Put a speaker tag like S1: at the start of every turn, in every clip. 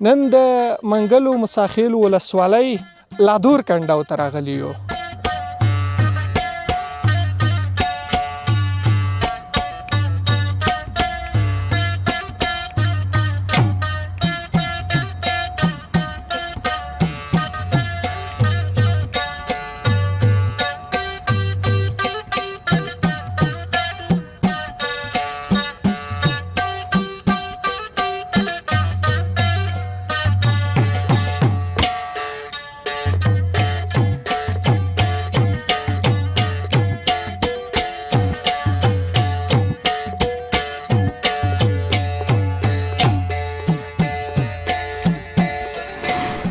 S1: نن د منګلو مساخیلو ولسوالۍ لادور کنډو ته راغلي یو.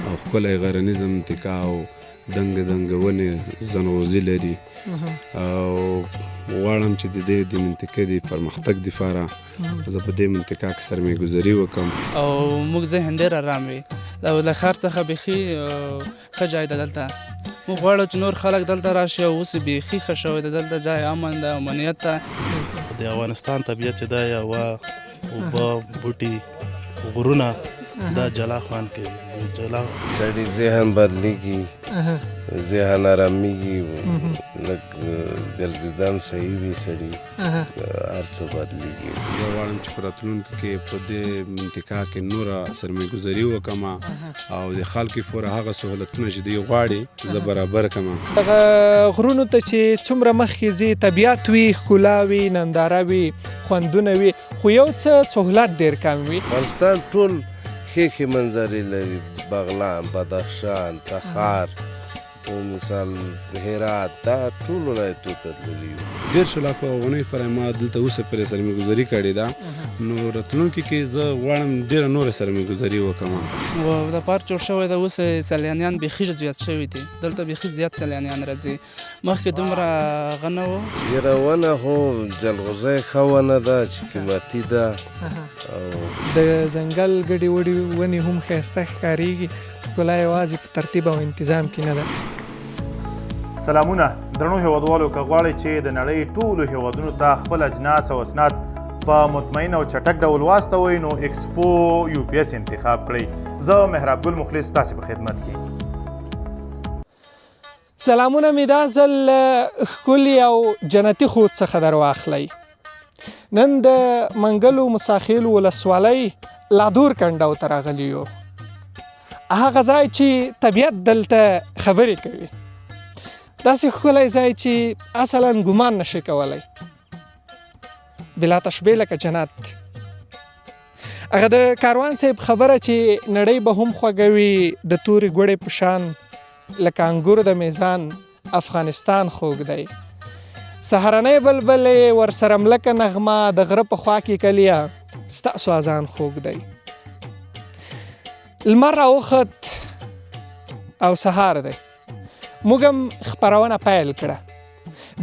S2: او ښکلی غرنیزم تکا او دنګ دنګ ونې زنغوزي لري او غواړم چې د دې د منطقې د پرمختګ لپاره زه په دې منطقه کې سرمایه ګذاري وکړم.
S3: او موږ ذهن ډېر ارام وي او له ښار څخه بیخي ښه ځای ده. دلته موږ غواړو چې نور خلک دلته راشي او اوس بیخي ښه شوی دی. دلته ځای امن ده، امنیت ده.
S4: د افغانستان طبیعت چې دی، هوا، اوبه، بوټي، غرونه، دا جلا خوند کوي، جلا.
S5: سړي ذهن بدلیږي، ذهن آرامېږي، لږ ګرځېدل صحیح وي، سړي هر څه بدلیږي.
S2: زه غواړم چې په راتلونکي کې په دې منطقه کې نوره سرمایه ګذاري وکړم او د خلکو لپاره هغه سهولتونه چې دوی غواړي زه برابر کړم.
S1: دغه غرونو ته چې څومره مخکې ځي، طبیعت وي، ښکلا وي، ننداره وي، خوندونه وي، خو یو څه سهولت ډېر کم وي.
S5: افغانستان ټول ښې ښې منظرې لري، بغلان، بدخشان، تخار، مثال هرات، دا ټول ولایتو ته تللي یو.
S2: 30 لاکو افغانۍ لپاره ما دلته اوسه پورې سرمایه ګذاري کړې ده، نو راتلونکي کې زه غواړم ډېره نوره سرمایه ګذاري وکړم.
S3: دا پارک جوړ شوی دی، اوس سیلانیان بیخي زیات شوي دي. دلته بیخي زیات سیلانیان راځي، مخکې دومره هغه نه و.
S5: ډېره ونه خو جلغوزی ښه ونه ده چې قیمتي ده. او
S1: د ځنګل ګډې وډې ونې هم ښایسته ښکارېږي. ښکلا یوازې په ترتیب او انتظام کې نه ده.
S6: سلامونه درنو هیوادوالو، که غواړئ چې د نړۍ ټولو هیوادونو ته خپل اجناس او اسناد په مطمئن او چټک ډول واستوئ، نو اکسپو یو پي اس انتخاب کړئ. زه محراب ګل مخلص تاسې په خدمت کې.
S1: سلامونه مې دا ځل له ښکلي او جنتي خوست څخه در واخلئ. نن د منګلو مساخیلو ولسوالۍ لادور کنډو ته راغلي یو، هغه ځای چې طبیعت دلته خبرې کوي، داسې ښکلی ځای چې اصلا ګمان نشي کولی، بلا تشبیه لکه جنت. هغه د کاروان صاحب خبره چې نړۍ به هم خوږوي د تورې ګوړې په شان، لکه انګور د میزان افغانستان خوږ دی. سهارنۍ بلبلې ورسره ملکه نغمه د غره په خوا کې کلیه، ستاسو اذان خوږ دی. لمر راوخت او سهار دی، موږ هم خپرونه پیل کړه.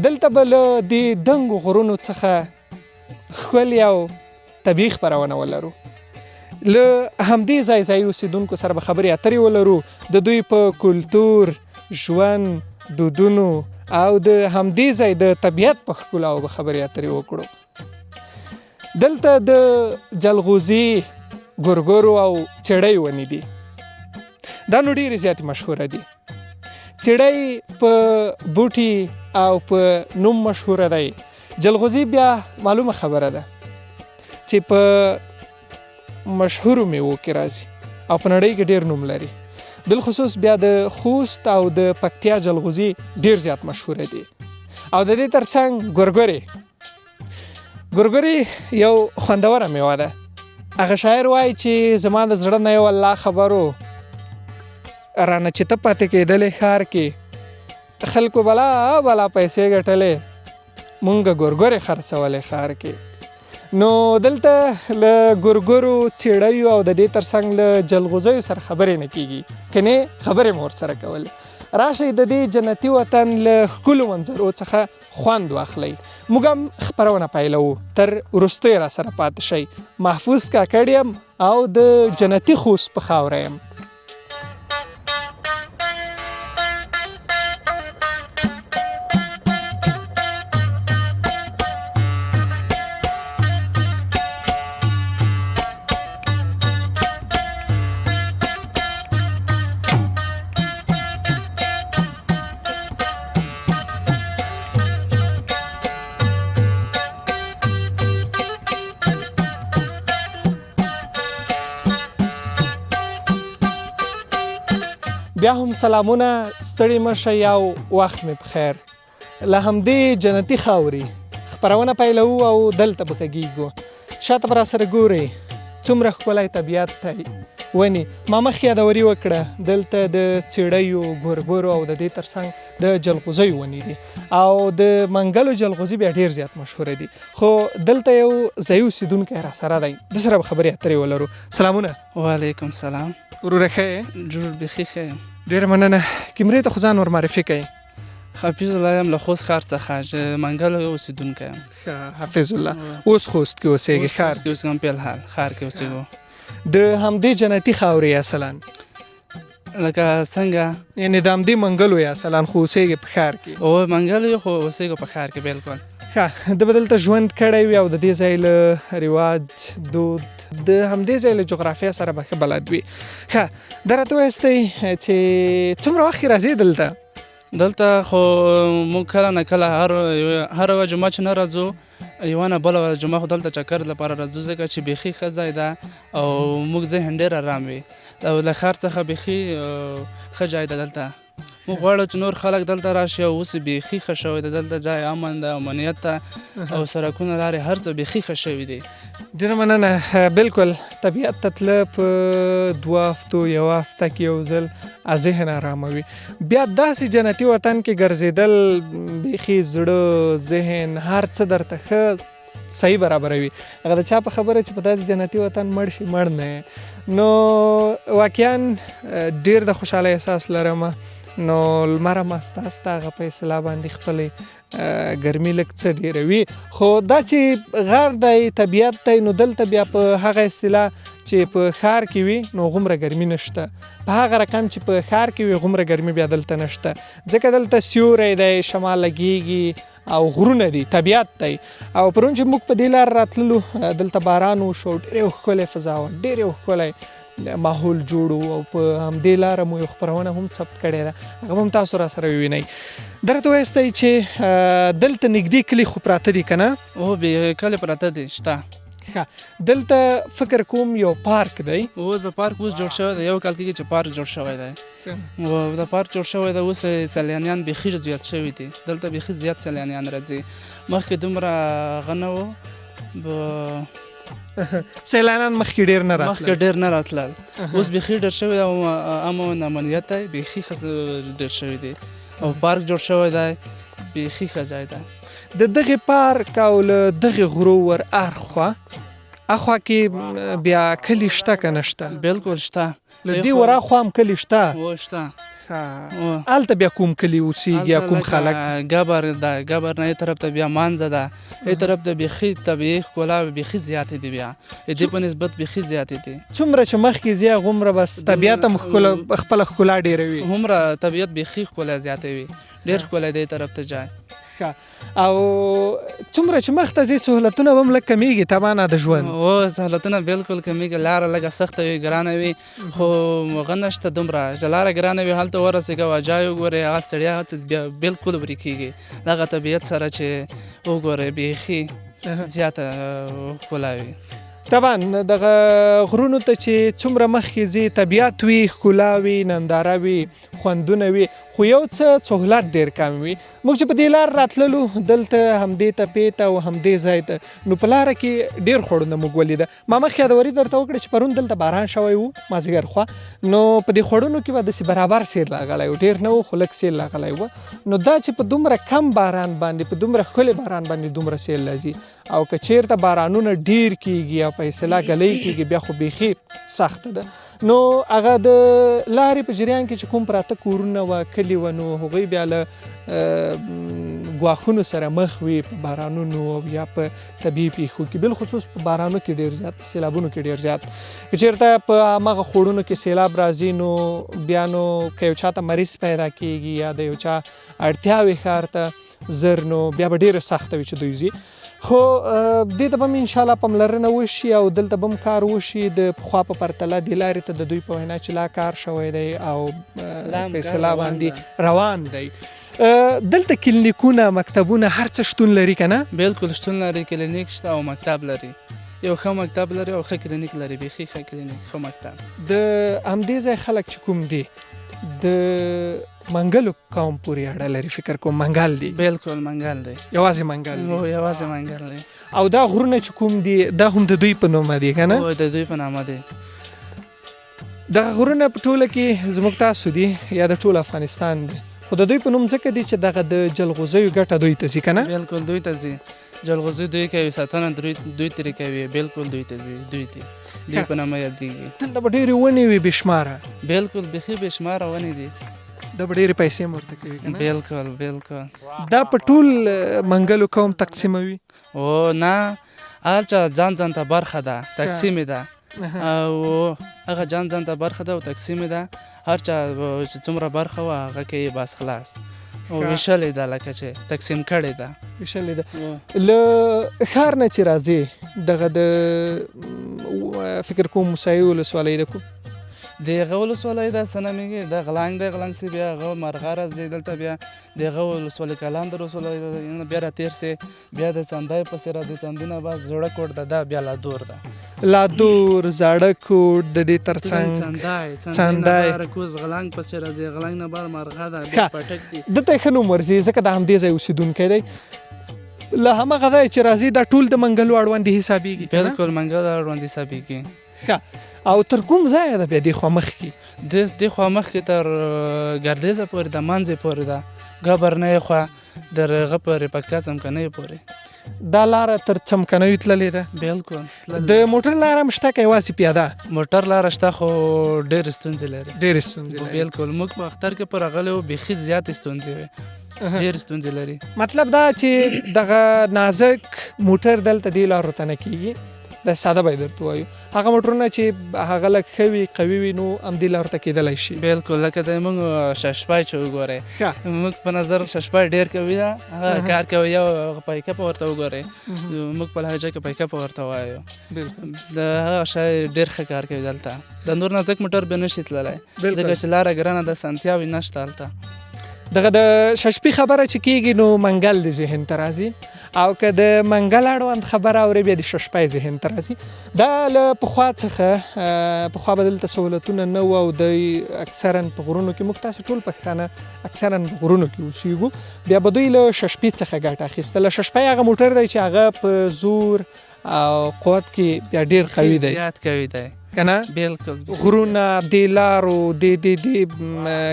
S1: دلته به له دې دنګو غرونو څخه ښکلې او طبیعي خپرونه ولرو. له همدې ځای ځایي اوسېدونکو سره به خبرې اترې ولرو، د دوی په کلتور، ژوند، دودونو او د همدې ځای د طبیعت په ښکلاو به خبرې اترې وکړو. دلته د جلغوزي، ګورګورو او څېړۍ ونې دي، دا نو ډېرې زیاتې مشهوره دي. څېړۍ په بوټي او په نوم مشهوره دی. جلغوزي بیا معلومه خبره ده چې په مشهورو میوو کې راځي او په نړۍ کې ډېر نوم لري. بالخصوص بیا د خوست او د پکتیا جلغوزي ډېر زیات مشهوره دي. او د دې ترڅنګ ګورګورې. ګورګورې یو خوندوره میوه ده. هغه شاعر وایي چې زما د زړه نه یو الله خبرو، رانه چې ته پاتې کېدلې ښار کې، خلکو بلا بلا پیسې ګټلې، مونږ ګورګورې خرڅولې ښار کې. نو دلته له ګورګورو، څېړیو او د دې ترڅنګ له جلغوزیو سره خبرې نه کېږي، کنې خبرې مو ورسره کولې. راشئ د دې جنتي وطن له ښکلو منظرو څخه خوند واخلئ. موږ هم خپرونه پیلوو، تر وروستیو را سره پاتې شئ. محفوظ کاکړ یم او د جنتي خوست په خاوره یم. بیا هم سلامونه، ستړي مه شئ او وخت مې په خیر. له همدې جنتي خاورې خپرونه پیلوو او دلته به غږیږو. شاته به راسره ګورئ څومره ښکلی طبیعت دی. ونې ما مخکې یادوري وکړه، دلته د څېړیو، ګورګورو او د دې ترڅنګ د جلغوزیو ونې دي او د منګلو جلغوزي بیا ډېر زیات مشهوره دي. خو دلته یو ځایي اوسېدونکی راسره دی، ده سره به خبرې اترې ولرو. سلامونه.
S3: وعلیکم سلام.
S1: وروره ښه یې؟
S3: جوړ، بیخي ښه یم.
S1: ډېره مننه. کیمرې ته خو ځان ور معرفي کړئ.
S3: حفیظ الله یم، له خوست ښار څخه، چې منګلو یو اوسېدونکی یم.
S1: ښه حفیظ الله، اوس خوست کې اوسېږې؟ ښار
S3: کې اوسېږم، په الحال ښار کې اوسېږو.
S1: د همدې جنتي خاورې اصلا
S3: لکه څنګه؟
S1: یعنې د همدې منګلو یې اصلا، خو اوسېږې په ښار کې؟
S3: او منګلو یې، خو اوسېږو په ښار کې بالکل.
S1: ښه، ده به دلته ژوند کړی وي او د دې ځای له رواج، دود، د همدې ځای له جغرافیا سره به ښه بلد وي. ښه، دا راته ووایاستئ چې څومره وخت کې راځې دلته؟
S3: دلته خو موږ کله نه کله هر یوه جمعه چې نه راځو، یوه نه بله ورځ جمعه خو دلته چکر لپاره راځو، ځکه چې بیخي ښه ځای ده او موږ ذهن ډېر ارام وي او له ښار څخه بیخي ښه ځای ده دلته. موږ غواړو چې نور خلک دلته راشي او اوس بیخي ښه شوی ده دلته ځای، امن ده، امنیت ده او سړکونه، لارې، هر څه بیخي ښه شوي دي.
S1: ډېره مننه. بالکل، طبیعت ته تله په 2 هفتو، یوه هفته کې یو ځل ذهن اراموي. بیا داسې جنتي وطن کې ګرځېدل بیخي زړه، ذهن، هر څه درته ښه صحیح برابروي. هغه د چا په خبره چې په داسې جنتي وطن مړ شي مړ نه یې. نو واقعا ډېر د خوشحالۍ احساس لرم. نو لمر هم استه استه هغه په اصطلاح باندې خپلې ګرمي لږ څه ډېروي، خو دا چې غر دی، طبیعت دی، نو دلته بیا په هغه اصطلاح چې په ښار کې وي نو هغومره ګرمي نشته. په هغه رقم چې په ښار کې وي هغومره ګرمي بیا دلته نشته، ځکه دلته سیوری دی، شمال لګېږي او غرونه دي، طبیعت دی. او پرون چې موږ په دې لار راتللو دلته باران وشو، ډېر یو ښکلی فضا وه، ډېر یو ښکلی ماحول جوړ و او په همدې لاره مو یو خپرونه هم ثبت کړې ده، هغه به هم تاسو را سره ووینئ. دا راته ووایاستئ چې دلته نږدې کلي خو پراته دي که نه؟
S3: هو، بې کلي پراته دي، شته.
S1: ښه، دلته فکر کوم یو پارک دی.
S3: هو، د پارک اوس جوړ شوی دی، یو کال کېږي چې پارک جوړ شوی دی. د پارک جوړ شوی دی، اوس سیلانیان بیخي زیات شوي دي، دلته بیخي زیات سیلانیان راځي. مخکې دومره هغه نه و،
S1: سیلانیان مخکې ډېر نه راتلل.
S3: مخکې ډېر نه راتلل، اوس بیخي ډېر شوی دی او امن امنیت دی، بیخي ښه ډېر شوی دی او پارک جوړ شوی دی، بیخي ښه ځای دی.
S1: د دغې پارک او له دغې غرو ور اخوا اخوا کې بیا کلي شته که نه شته؟
S3: بالکل شته.
S1: له دې ور اخوا هم کلي شته؟
S3: هو، شته.
S1: هلته بیا کوم کلي اوسېږي یا کوم خلک؟
S3: ګبر ده، ګبر نه یې طرف ته بیا مانځه ده، یې طرف ته بیخي طبیعي ښکلا بیخي زیاتې دي، بیا د دې په نسبت بیخي زیاتې دي.
S1: څومره چې مخکې ځي هغومره بس طبیعت هم خپله ښکلا ډېروي.
S3: هومره طبیعت بیخي ښکلا زیاتوي، ډېر ښکلی دی طرف ته ځای.
S1: ښه، او څومره چې مخته ځې سهولتونه به هم لږ کمېږي طبعا د ژوند.
S3: هو، سهولتونه بالکل کمېږي، لاره لږه سخته وي، ګرانه وي، خو هغه نشته دومره چې لاره ګرانه وي هلته ورسېږه او جای وګورې، هغه ستړیا هلته بیا بالکل ورکېږي. دغه طبیعت سره چې وګورې بیخي زیاته ښکلا وي.
S1: طبعا دغه غرونو ته چې څومره مخکې ځې طبیعت وي، ښکلا وي، ننداره وي، خوندونه وي، خو یو څه سهولت ډېر کم وي. موږ چې په دې لار راتللو دلته همدې تپې ته او همدې ځای ته، نو په لاره کې ډېر خوړونه موږ ولیده. ما مخکې یادوري درته وکړه چې پرون دلته باران شوی و مازدیګر خوا، نو په دې خوړونو کې به داسې برابر سیل راغلی و، ډېر نه و خو لږ سیل راغلی و. نو دا چې په دومره کم باران باندې، په دومره ښکلي باران باندې دومره سیل راځي، او که چیرته بارانونه ډېر کېږي او په اصطلاح ږلۍ کېږي بیا خو بیخي سخته ده. نو هغه د لارې په جریان کې چې کوم پراته کورونه وه، کلي وه، نو هغوی بیا له ګواښونو سره مخ وي په بارانونو او یا په طبیعي پیښو کې، بالخصوص په بارانو کې ډېر زیات، په سیلابونو کې ډېر زیات. که چېرته په هماغه خوړونو کې سیلاب راځي نو بیا نو که یو چا ته مریض پیدا کېږي یا د یو چا اړتیا وي ښار ته زر، نو بیا به ډېره سخته وي چې دوی ځي. خو دې ته به هم انشاءالله پاملرنه وشي او دلته به هم کار وشي. د پخوا په پرتله دې لارې ته د دوی په وینا چې لا کار شوی دی او په اصطلاح باندې روان دی. دلته کلینیکونه، مکتبونه، هر څه شتون لري که نه؟
S3: بالکل شتون لري، کلینیک شته او مکتب لري، یو ښه مکتب لري او ښه کلینیک لري، بیخي ښه کلینیک، ښه مکتب.
S1: د همدې ځای خلک چې کوم دي د منګلو قوم پورې اړه لري، فکر کوم منګل دي.
S3: بالکل منګل دی،
S1: یوازې منګل دی.
S3: هو، یوازې منګل دی.
S1: او دا غرونه چې کوم دي دا هم د دوی په نوم دي که نه؟
S3: هو، د دوی په نامه دی.
S1: دغه غرونه په ټوله کې زموږ تاسو دي یا د ټول افغانستان دي، خو د دوی په نوم ځکه دي چې دغه د جلغوزیو ګټه دوی ته ځي که نه؟
S3: بالکل دوی ته ځي، جلغوزي دوی کوي، ساتنه دوی ترې کوي، بالکل دوی ته ځي، دوی دي، دوی په نامه یادېږي.
S1: دلته به ډېرې ونې وي بې شماره.
S3: بالکل، بیخي بې شماره ونې دي.
S1: دا به ډېرې پیسې هم ورته کوي که نه؟
S3: بالکل بالکل.
S1: دا په ټول منګلو قوم تقسیموي؟
S3: او نه، هر چا ځان ځان ته برخه ده، تقسیم ده، او هغه ځان ځان ته برخه ده او تقسیم ده. هر چا چې څومره برخه وه هغه کوي، بس خلاص. او ویشلې ده، لکه چې تقسیم کړې ده،
S1: ویشلې ده. له ښار نه چې راځې دغه د فکر کوم موسایي ولسوالۍ ده، کوم
S3: د هغه ولسوالۍ ده، څه نومېږي، د غلنګ دی، غلنګ سي بیا هغه مرغه راځي دلته، بیا د هغه ولسوالۍ کلندر ولسوالۍ ده، بیا را تېر سي، بیا د څندای پسې راځي، څندي نه بعد زړه کوټ ده، دا بیا لادور ده.
S1: لادور، زاړه کوټ، د دې ترڅنګ
S3: څندای، کوز غلنګ پسې راځي، غلنګ نه بار مرغه ده، بیا پټک دي.
S1: ده ته ښه نوم ورځي ځکه د همدې ځای اوسېدونکی دی. له هماغه ځایه چې راځي دا ټول د منګلو اړوند حسابېږي؟
S3: بالکل منګلو اړوند حسابېږي.
S1: ښه، او تر کوم ځایه ده بیا دې خوا مخکې؟
S3: دې خوا مخکې تر ګردېزه پورې ده، منځې پورې ده، ګبرنۍ خوا در هغه پورې، پکتیا څمکنۍ پورې.
S1: دا لاره تر څمکنیو تللې ده؟
S3: بالکل.
S1: د موټر لاره هم شته که یوازې پیاده؟
S3: موټر لاره شته خو ډېرې ستونزې لري.
S1: ډېرې ستونزې لري.
S3: بالکل، موږ په اختر کې په راغلي وو، بیخي زیاتې ستونزې وې، ډېرې ستونزې لري.
S1: مطلب دا چې دغه نازک موټر دلته دې لارو ته نه کېږي، دا ساده به درته ووایو. هغه موټرونه چې هغه لږ ښه وي، قوي وي، نو همدې لارو ته کېدلی شي.
S3: بالکل، لکه د موږ ششپای چې وګورئ، موږ په نظر ششپای ډېر قوي ده، هغه کار کوي. یو هغه پایکپ ورته وګورئ، موږ په لهجه کې پایکپ ورته وایو. د هغه شی ډېر ښه کار کوي دلته. د نور نازک موټر به نشي تللی، ځکه چې لاره ګرانه ده، اسانتیاوې نشته هلته.
S1: دغه د ششپي خبره چې کېږي نو منګل د ذهن ته راځي، او که د منګل اړوند خبره اورې بیا د ششپی ذهن ته راځي. دا له پخوا څخه، پخوا به دلته سهولتونه نه وو او دوی اکثرا په غرونو کې، موږ تاسو ټول پښتانه اکثرا په غرونو کې اوسېږو، بیا به دوی له ششپي څخه ګټه اخیستله. ششپی هغه موټر دی چې هغه په زور او قوت کې بیا ډېر قوي دی،
S3: زیات قوي دی
S1: که نه؟
S3: بالکل.
S1: غرونه، دې لارو، دې دې دې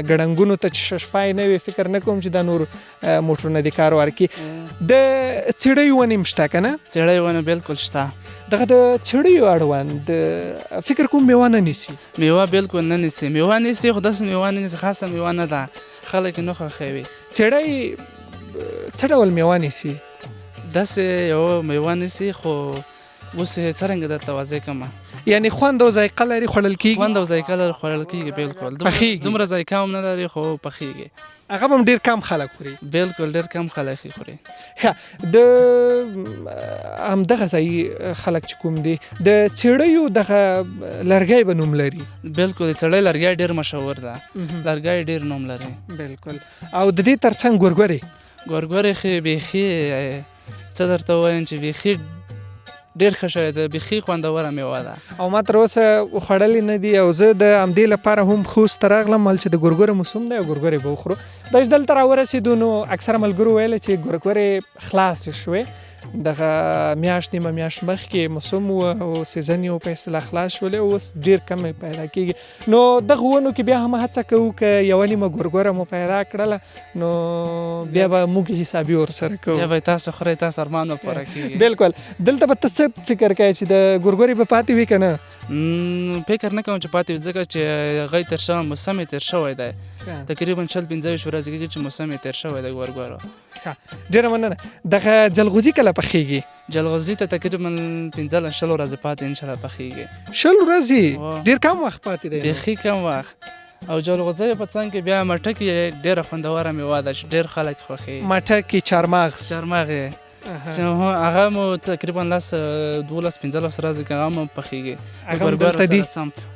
S1: ګړنګونو ته چې ششپای نه وي، فکر نه کوم چې دا نور موټرونه دې کار ورکړي. د څېړیو ونې هم شته که نه؟
S3: څېړیو ونې بالکل شته.
S1: دغه د څېړیو اړوند فکر کوم میوه نه نیسي؟
S3: میوه بالکل نه نیسي، میوه نیسي خو داسې میوه نه نیسي، خاصه میوه نه ده، خلک یې نه خوښوي.
S1: څېړی څه ډول میوه نیسي؟
S3: داسې یوه میوه نیسي خو اوس یې څرنګه درته واضح کړم،
S1: یعنی خوند او ذایقه لري، خوړل کېږي؟
S3: خوند او ذایقه لري، خوړل کېږي بالکل.
S1: پخېږي؟
S3: دومره ذایقه هم نه لري خو پخېږي.
S1: هغه به هم ډېر کم خلک خوري.
S3: بالکل ډېر کم خلک یې خوري.
S1: ښه، د همدغه ځایي خلک چې کوم دي د څېړیو دغه لرګی به نوم لري؟
S3: بالکل، د څېړۍ لرګی ډېر مشهور ده، لرګی ډېر نوم لري.
S1: بالکل. او د دې ترڅنګ ګورګورې؟
S3: ګورګورې خو بیخي څه درته ووایم چې بیخي ډېر ښه شی دی، بیخي خوندوره میوه ده.
S1: او ما تر اوسه خوړلې نه دي، او زه د همدې لپاره هم خوست ته راغلم چې د ګورګورې موسم دی او ګورګورې به وخورو. دا چې دلته راورسېدو نو اکثره ملګرو ویل چې ګورګورې خلاصې شوې، دغه میاشت نیمه میاشت مخکې موسم و او season یې په اصطلاح خلاص شولې، اوس ډېر کم پیدا کېږي. نو دغه ونو کې بیا هم هڅه کوو که یوه نیمه ګورګوره مو پیدا کړله نو بیا به موږ حسابي ورسره کوو.
S3: بیا به تاسو خورئ، تاسو ارمان به پوره کېږي.
S1: بالکل. دلته به ته څه فکر کوې چې د ګورګورې به پاتې وي که نه؟
S3: فکر نه کوم چې پاتې وي، ځکه چې هغه یې تېر شوی، موسم یې تېر شوی دی. تقریبا 20 25 ورځې کېږي چې موسم یې تېر شوی دی ګورګورو.
S1: ښه، ډېره مننه. دغه جلغوزي کله پخېږي؟
S3: جلغوزي ته تقریبا 15 20 ورځې پاتې انشاءالله پخېږي.
S1: 20 ورځې؟ ډېر کم وخت پاتې دی.
S3: بیخي کم وخت. او جلغوزي په څنګ کې بیا مټکې ډېره خوندوره میوه ده چې ډېر خلک خوښوي.
S1: مټکې، چارمغز.
S3: چارمغز یې هغه مو تقریبا 10 12 15 ورځې کې هغه مو پخېږي.
S1: هغه هم دلته دي؟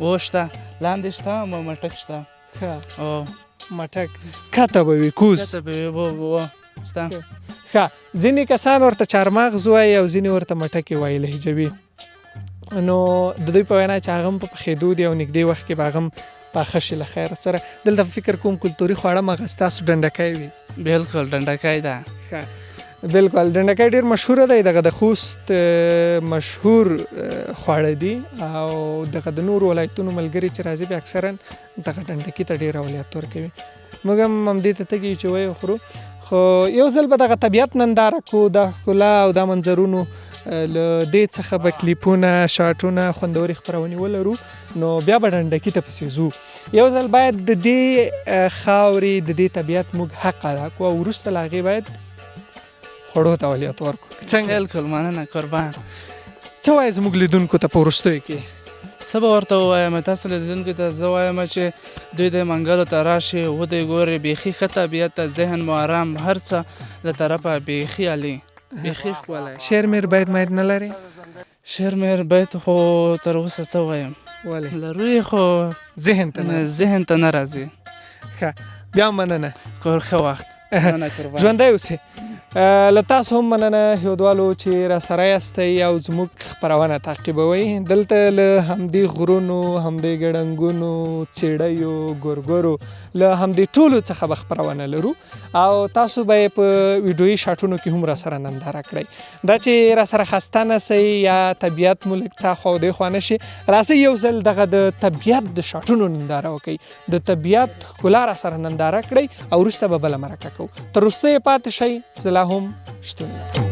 S3: هو شته، لاندې شته، مټک شته.
S1: ښه. مټک کته به وي، کوز
S3: کته به وي، وو شته.
S1: ښه، ځینې کسان ورته چارمغز وایي او ځینې ورته مټکې وایي لهجوي. نو د دوی په وینا چې هغه هم په پخېدو دي او نږدې وخت کې به هغه هم پاخه شي له خیره سره. دلته فکر کوم کلتوري خواړه مغه ستاسو ډنډکی وي.
S3: بالکل ډنډکی ده.
S1: ښه بالکل، ډنډکی ډیر مشهور دی، دغه د خوست مشهور خواړه دي او دغه د نورو ولایتونو ملګري چې راځي بیا اکثرا دغه ډنډکي ته ډیر اولویت ورکوي. موږ هم همدې ته تږي یو چې ویې خورو، خو یو ځل به دغه طبیعت ننداره کو، دا ښکلا او دا منظرونو له دې څخه به کلیپونه، شاټونه، خوندورې خپرونې ولرو، نو بیا به ډنډکي ته پسې ځو. یو ځل باید د دې خاورې، د دې طبیعت موږ حق ادا کړو او وروسته له هغې باید خوړو ته اولویت ورکړو. څنګه؟
S3: بالکل، مننه، قربان.
S1: څه وایې زموږ لیدونکو ته په وروستیو کې؟
S3: څه به ورته ووایم تاسو لیدونکو ته؟ زه وایم چې دوی د منګلو ته راشي، ودی ګوري، بیخي ښه طبیعت ته، ذهن مو ارام، هر څه له طرفه بیخي عالي، بیخي ښکلی.
S1: شعر میر باید ماید نه لري؟
S3: شعر میر بیت خو تر اوسه څه وایم،
S1: ولې؟
S3: لرو یې خو
S1: ذهن ته نه
S3: ذهن ته نه راځي.
S1: ښه، بیا مننه.
S3: کور ښه وخت. مننه، قربان.
S1: ژوندی اوسې. له تاسو هم مننه هیوادوالو چې را سره یاستئ او زموږ خپرونه تعقیبوئ. دلته له همدې غرونو، همدې ګړنګونو، څېړیو، ګورګورو، له همدې ټولو څخه به خپرونه لرو او تاسو به یې په ویډیويي شاټونو کې هم را سره ننداره کړئ. دا چې را سره خسته نه سئ یا طبیعت مو لږ څه خوا او دې خوا نه شي، راځئ یو ځل دغه د طبیعت د شاټونو ننداره وکړئ، د طبیعت ښکلا را سره ننداره کړئ او وروسته به بله مرکه کوو. تر وروستیو پاتې شئ، زه لا هم شتون لرم.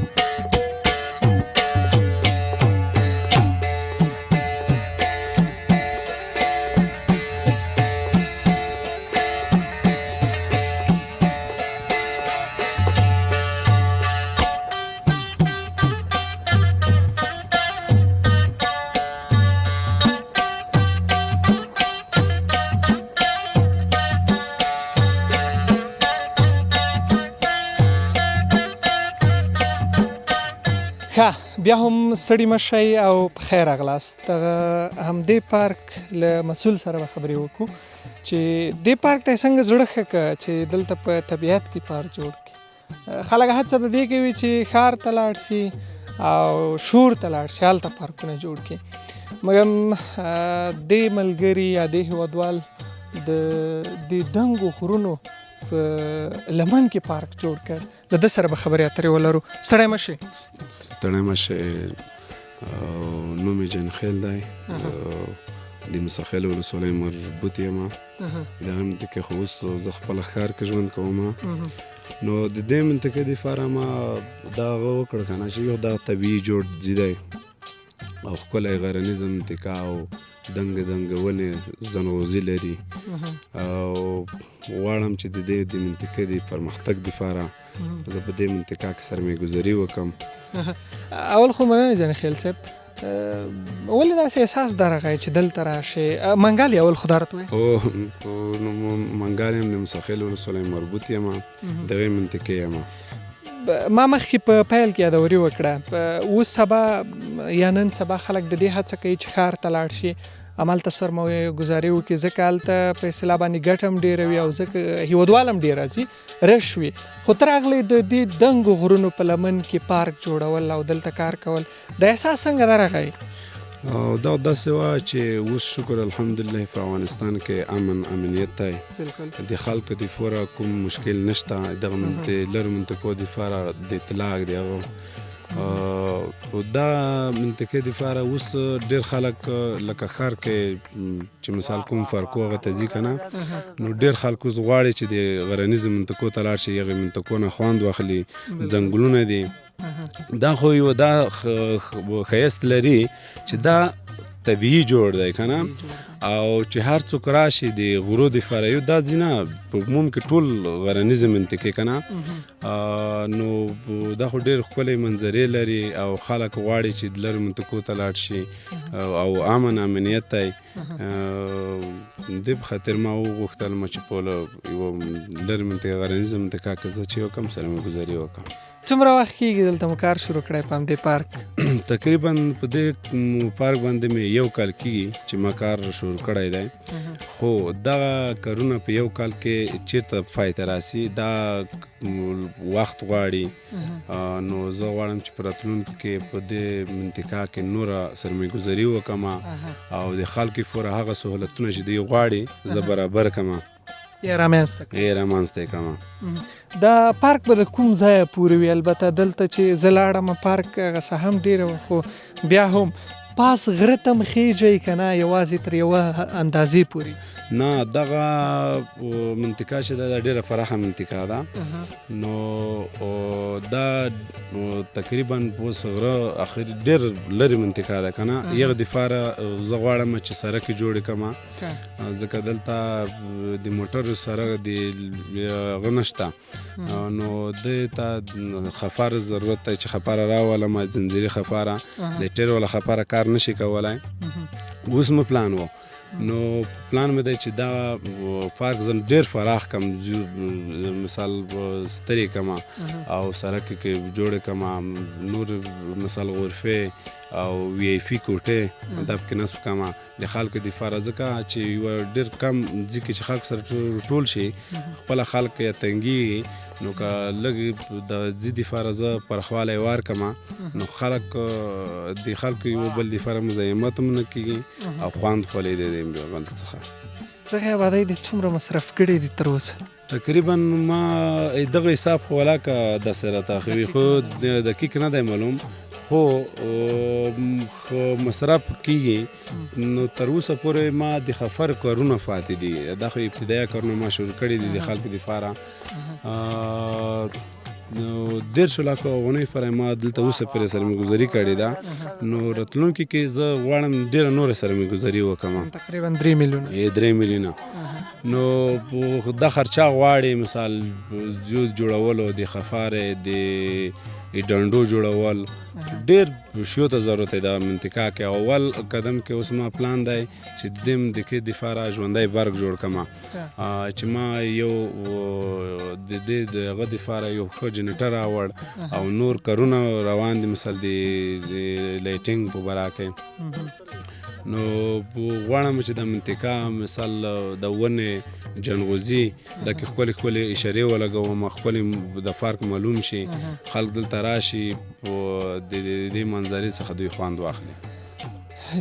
S1: ښه، بیا هم ستړي مه شئ او په خیر راغلاست. دغه همدې پارک له مسؤل سره به خبرې وکړو چې دې پارک ته یې څنګه زړه ښه کړ چې دلته په طبیعت کې پارک جوړ کړي. خلک هڅه د دې کوي چې ښار ته لاړ شي او شور ته لاړ شي، هلته پارکونه جوړ کړي، مګم دې ملګري یا دې هیوادوال د دې دنګو غرونو په لمن کې پارک جوړ کړ. له ده سره به خبرې اترې ولرو. ستړی مه شئ.
S2: ستړی مه شئ. نوم یې جنخیل دی، د موسی ولسوالۍ مربوط یم. دغه منطقې خو اوس زه خپله ښار کې ژوند کوم، نو د دې منطقې دپاره ما دا هغه وکړ که نه چې یو دا طبیعي جوړ ځای دی او ښکلی غرنیزه منطقه او دنګه دنګه ونې زنغوزي لري او غواړم چې د دې د منطقې د پرمختګ دپاره زه په دې منطقه کې سرمایه ګذاري وکړم.
S1: اول خو مننه جان خیل صاحب، ولې داسې احساس درغی چې دلته راشې؟ منګل یې اول خو دا راته ووایه.
S2: نو منګل یم، د موسی خیل ولسوالۍ مربوط یم، دغې منطقې یم.
S1: ما مخکې په پیل کې یادوري وکړه، اوس سبا یا نن سبا خلک د دې هڅه کوي چې ښار ته لاړ شي، همالته سرمایه ګذاري وکړي، ځکه هلته په اصطلاح باندې ګټه هم ډېره وي او ځکه هیوادوال هم ډېر راځي، رش وي. خو ته راغلې د دې دنګو غرونو په لمن کې پارک جوړول او دلته کار کول، دا احساس څنګه درغی؟
S2: دا داسې وه چې اوس شکر الحمدلله په افغانستان کې امن امنیت دی، د خلکو دپاره کوم مشکل نشته، دغه لرو منطقو دپاره د اطلاع د هغه دا منطقې دپاره اوس ډېر خلک لکه ښار کې چې مثال کوم فرقو هغه ته ځي که نه، نو ډېر خلک اوس غواړي چې د غرنیزو منطقو ته لاړ شي، هغې منطقو نه خوند واخلي، ځنګلونه دي. دا خو یو دا ښایست لري چې دا طبیعي جوړ دی که نه، او چې هر څوک راشي د غرو دپاره یو دا ځي نه، په عموم کې ټول غرنیزې منطقې که نه، نو دا خو ډېر ښکلې منظرې لري او خلک غواړي چې د لرې منطقو ته لاړ شي او امن امنیت دی. دې په خاطر ما وغوښتل ما چې په یوه لرې منطقه غرنیزه منطقه کې زه چې وکړم سرمایه ګذاري وکړم.
S1: څومره وخت کېږي دلته مو کار شروع کړی په همدې پارک؟
S2: تقریبا په دې پارک باندې مې یو کال کېږي چې ما کار شروع کړی دی، خو دغه کارونه په یو کال کې چیرته پای ته راسي، دا وخت غواړي. نو زه غواړم چې په راتلونکي کې په دې منطقه کې نوره سرمایه ګذاري وکړم او د خلکو لپاره هغه سهولتونه چې دوی غواړي زه برابر کړم،
S1: یې رامنځته کړم،
S2: یې رامنځته کړم.
S1: دا پارک به د کوم ځایه پورې وي؟ البته دلته چې زه لاړم پارک هغه څه هم ډېره وه، خو بیا هم پاس غره ته هم خېژئ که نه یوازې تر یوه اندازې پورې؟
S2: نه، دغه منطقه چې ده دا ډېره پراخه منطقه ده، نو دا تقریبا اوس غره اخر ډېر لرې منطقه ده که نه. یغه دپاره زه غواړم چې سړک جوړ کړم، ځکه دلته د موټر سره د هغه نشته، نو دې ته خفار ضرورت دی چې خفاره راولم، ځنځیري خفاره، د ټیر والا خفاره کار نشي کولای. اوس مې پلان و، نو پلان مې دی چې دا پارک زه ډېر فراخ کم، مثال سترې کم او سړک کې جوړ کم، نور مثال غرفې او وی آی پي کوټې دا پکې نصب کم د خلکو دپاره، ځکه چې یوه ډېر کم ځای کې چې خلک سره ټول شي خپله خلک یې تنګېږي، نو که لږ د ځای دپاره زه پرخوالی ورکړم نو خلک د خلکو یو بل دپاره مزاحمت هم نه کېږي او خوند خولې دی د بل څخه.
S1: دغه آبادۍ دې څومره مصرف کړي دي تر اوسه؟
S2: تقریبا ما دغه حساب خو ولاکه داسې راته ښوي، خو دقیق نه دی معلوم، خو مصرف کیږي. نو تر اوسه پورې ما د خفر کارونه پاتې دي، دا خو ابتدایي کارونه ما شروع کړي دي د خلکو دپاره. نو 30 لکو افغانۍ پورې ما دلته اوسه پورې سرمایه ګذاري کړې ده، نو راتلونکي کې زه غواړم ډېره نوره سرمایه ګذاري وکړم.
S1: تقریبا 3 میلیونه.
S2: 3 میلیونه. نو دا خرچه غواړي، مثال جوړ جوړولو د خفارې، د ډنډو جوړول، ډېر شیو ته ضرورت دی دا منطقه کې. اول قدم کې اوس ما پلان دی چې د دې منطقې دپاره ژوندی برق جوړ کړم، چې ما یو د دې د هغه دپاره یو ښه جنریټر راوړ او نور کارونه روان دي، مثال د lighting په باره کې. نو غواړم چې دا منطقه مثال د ونې جنغوزي دا کې ښکلې ښکلې اشارې ولګوم، ښکلې د پارک معلوم شي، خلک دلته راشي د دې منظرې څخه دوی خوند واخلي.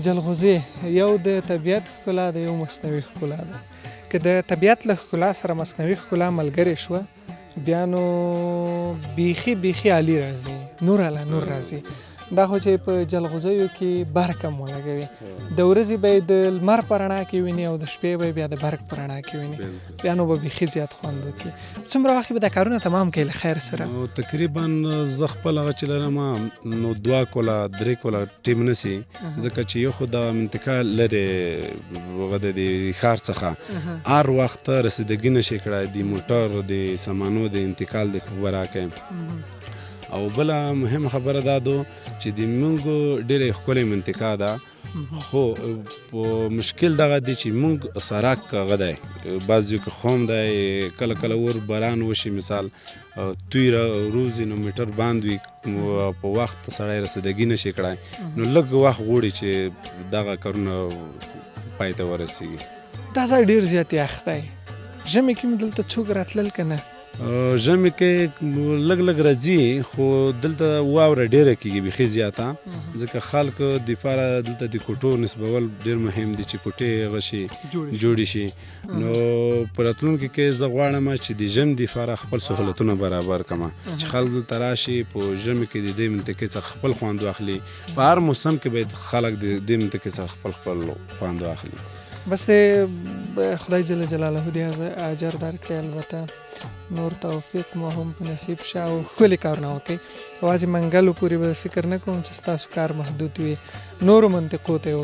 S1: جلغوزي یو د طبیعت ښکلا ده، یو مصنوعي ښکلا ده. که د طبیعت له ښکلا سره مصنوعي ښکلا ملګرې شوه بیا نو بیخي بیخي عالي راځي، نور اعلی نور راځي. دا خو چې په جلغوزیو کې برق هم ولګوي، د ورځې به یې د لمر په رڼا کې ویني او د شپې به یې بیا د برق په رڼا کې ویني، بیا نو به بیخي زیات خوند وکړي. څومره وخت به دا کارونه تمام کړئ له خیر سره؟
S2: نو تقریبا زه خپل هغه چې لرم نو 2 کوله 3 کوله ټیم نه سي، ځکه چې یو خو دا منطقه لرې هغه د ښار څخه هر وخت رسیدګي نه شي کړای، د موټر د سامانو د انتقال د باره کې. او بله مهمه خبره دا ده چې د موږ ډېره ښکلې منطقه ده، خو مشکل دغه دی چې موږ سړک هغه دی، بعض ځایو کې خام دی، کله کله اور باران وشي مثال توی روزي نو میټر باند وي، په وخت سړی رسیدګي نشي کړای، نو لږ وخت غواړي چې دغه کارونه پای ته ورسیږي.
S1: دا ځای ډېر زیات یخ دی، ژمي کې مې دلته څوک راتلل که نه؟
S2: ژمي کې لږ لږ راځي، خو دلته واوره ډېره کېږي بیخي زیاته، ځکه خلکو دپاره دلته د کوټو نصبول ډېر مهم دي چې کوټې هغه شي جوړې شي. نو په راتلونکي کې زه غواړم چې د ژمي دپاره خپل سهولتونه برابر کړم چې خلک دلته راشي په ژمي کې د دې منطقې څخه خپل خوند واخلي. په هر موسم کې باید خلک د دې منطقې څخه خپل خپل خوند واخلي.
S1: بس خدای جل جلاله دې اجر درکړي، البته نور توفیق مو هم په نصیب شه او ښکلي کارونه وکړئ. یوازې منګلو پورې به فکر نه کوم چې ستاسو کار محدود وي، نورو منطقو ته یې